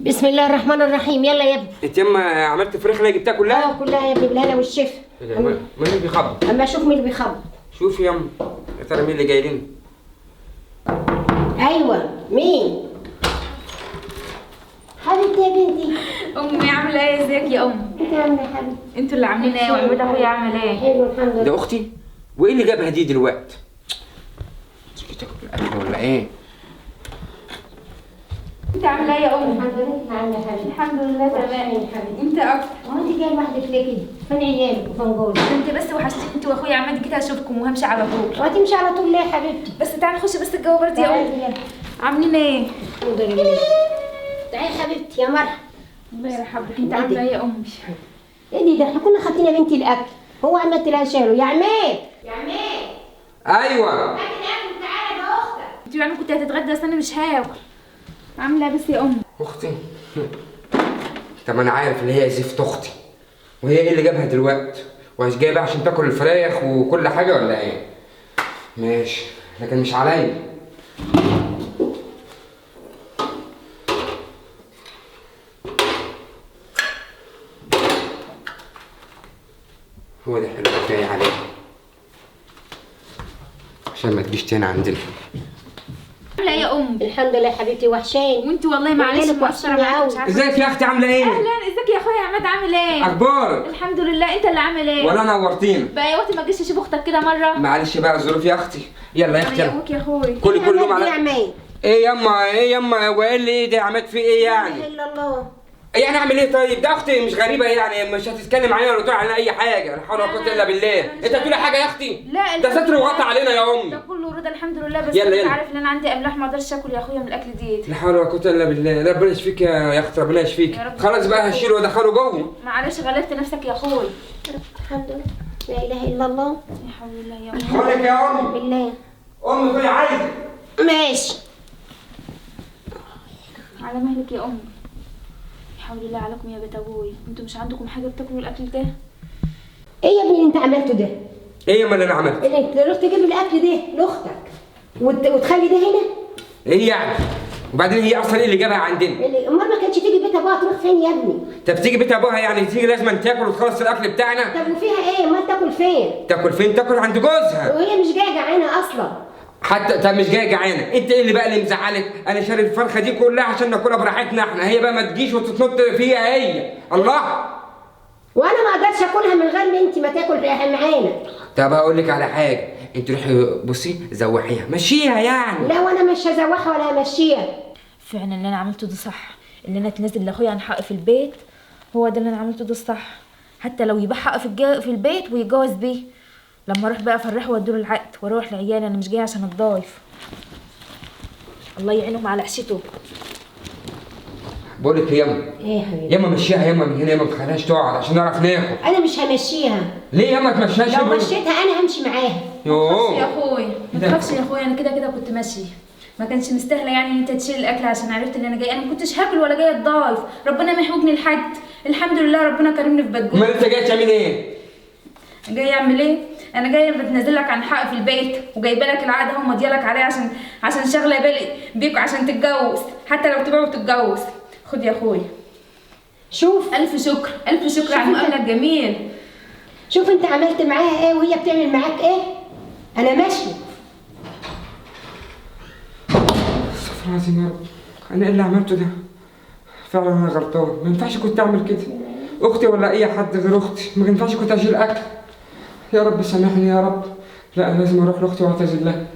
بسم الله الرحمن الرحيم. يلا يا ابني. انت يما عملت فراخ اللي جبتها كلها؟ اه كلها يا ابني، بالهنا والشفا. مين اللي بيخبط؟ اما اشوف مين اللي بيخبط. شوف يما، يا ترى مين اللي جاي لنا؟ ايوه مين؟ حبيبتي يا بنتي. امي عامله ايه؟ ازيك يا ام؟ انت عامله ايه يا حبيبتي؟ انتوا اللي عاملين ايه؟ وعماد اخويا عامل ايه؟ حلو الحمد لله. ده اختي؟ وايه اللي جابها دي دلوقتي؟ تيجي تاكل الاكل ولا ايه؟ انت عامله ايه يا ام؟ الحمد لله. انت عامله ايه يا حبيبتي؟ الحمد لله تمام يا حبيبتي. انت اكتر. هو انت جاية لوحدك ليه كده؟ فين عيالك وفين جوزك؟ انت بس وحشتيني انت واخويا عماد، جيت اشوفكم وهمشي على طول. وهتمشي على طول ليه يا حبيبتي؟ بس تعالي نخش بس الجو برد يا ام. عاملين ايه؟ الحمد لله. تعالي يا حبيبتي يا مرحبا. الله يرحم بك. انت عامله ايه يا امي؟ ايه دي؟ ده احنا كنا حاطين يا بنتي الاكل، هو عمال تلاقي شاله. يا عماد يا عماد. ايوه هات الاكل وتعالى، ده اختك. انت يعني كنت هتتغدى بس انا مش هاكل. عامله بس يا امي؟ اختي؟ طب انا عارف اللي هي زفت اختي، وهي ايه اللي جابها دلوقتي؟ وهي جاية بقى عشان تاكل الفراخ وكل حاجة ولا ايه؟ ماشي، لكن مش عليا. هو ده حلو كفاية عليه عشان ما تجيش تاني عندنا. عامله ايه يا ام؟ الحمد لله يا حبيبتي. وحشاني وانت والله. معلش مقصرة معاك مش عارفه. ازيك يا اختي عامله ايه؟ اهلا. ازيك يا اخويا عماد عامل ايه؟ اخبارك؟ الحمد لله. انت اللي عامل ايه؟ ولا نورتينا بقى يا وقت ما تجيش اشوف اختك كده مرة. معلش بقى الظروف يا اختي. يلا يا اختي. يلا يا اخوي. كل يوم على ايه يما؟ ايه يما؟ هو ايه اللي ايه ده يا عماد؟ في ايه يعني؟ لا اله الا الله. يعني اعمل ايه طيب؟ ده اختي مش غريبة يعني، مش هتتكلم علينا ولا تقول علينا اي حاجة. لا حول ولا قوة الا بالله. انت بتقولي حاجة يا اختي؟ لا ده ستر وغطى علينا يا امي. ده كله رضا الحمد لله. بس يلا انت عارف ان انا عندي املاح ما اقدرش اكل يا اخويا من الاكل ديت. لا حول ولا قوة الا بالله. ربنا يشفيك يا اختي، ربنا يشفيك. خلاص بقى هشيله وادخله جوه. معلش غلبت نفسك يا اخوي. الحمد لله. لا اله الا الله. يا حول الله يا امي. بقول لك يا امي. بالله امي خدي عايزك. ماشي. على مهلك يا امي. الحمد لله عليكم يا بيت ابوي. انتوا مش عندكم حاجة بتاكلوا الاكل ده؟ ايه يا ابني اللي انت عملته ده؟ ايه يا اللي انا عملته؟ اللي انت رحت تجيب الاكل ده لاختك وتخلي ده هنا؟ ايه يعني؟ وبعدين هي اصلا ايه اللي جابها عندنا؟ اللي امال ما كانتش تيجي بيت ابوها تروح فين يا ابني؟ طب تيجي بيت ابوها يعني تيجي لازم تاكل وتخلص الاكل بتاعنا؟ طب وفيها ايه؟ امال تاكل فين؟ تاكل فين؟ تاكل عند جوزها. وهي مش جاية جعانة اصلا. حتى طب مش جاية جعانة، انت ايه اللي بقى اللي مزعلك؟ انا شاري الفرخه دي كلها عشان ناكلها براحتنا احنا، هي بقى ما تجيش وتتنط فيها هي. الله. وانا ما اقدرش اكلها من غير ما انت ما تاكل معانا. طب هقول لك على حاجة، انت روحي بصي زوحيها، مشيها يعني. لا وانا مش هزوحها ولا همشيها. فعلا اللي انا عملته ده صح، اللي انا اتنازل لاخويا عن حق في البيت هو ده اللي انا عملته ده الصح، حتى لو يبقى حق في البيت ويتجوز بيه. لما اروح بقى افرحه واديله العقد واروح لعيالي، انا مش جاية عشان اتضايف. الله يعينهم على عشته. بقول لك ياما. ايه يا حبيبي؟ ياما مشيها ياما من هنا، ياما ما تخليهاش تقعد عشان نعرف ناكل. انا مش همشيها. ليه ياما تمشيهاش؟ لو مشيتها انا همشي معاها. ما تخافش يا اخويا، ما تخافش يا اخويا، انا كده كده كنت ماشية. ما كانش مستاهلة يعني ان انت تشيل الاكل عشان عرفت ان انا جاية. انا ما كنتش هاكل ولا جاية اتضايف، ربنا ما يحوجني لحد. الحمد لله ربنا كرمني في بيت جوزي. امال انت جاية تعمل ايه؟ جاية اعمل ايه؟ انا جاية بتنزل لك عن حق في البيت وجايبه لك العقد اهو ماضيه لك عليه عشان شغله بالي بيك عشان تتجوز، حتى لو تبيع وتتجوز. خد يا اخويا. شوف الف شكر، الف شكر على المقابلة الجميل. شوف انت عملت معاها ايه وهي بتعمل معاك ايه. انا ماشية. استغفر الله العظيم يا رب، انا ايه اللي عملته ده؟ فعلا انا غلطان، ما ينفعش كنت اعمل كده. اختي ولا اي حد غير اختي، ما ينفعش كنت اشيل اكل. يا رب سامحني يا رب. لا انا لازم اروح لاختي واعتذر لها.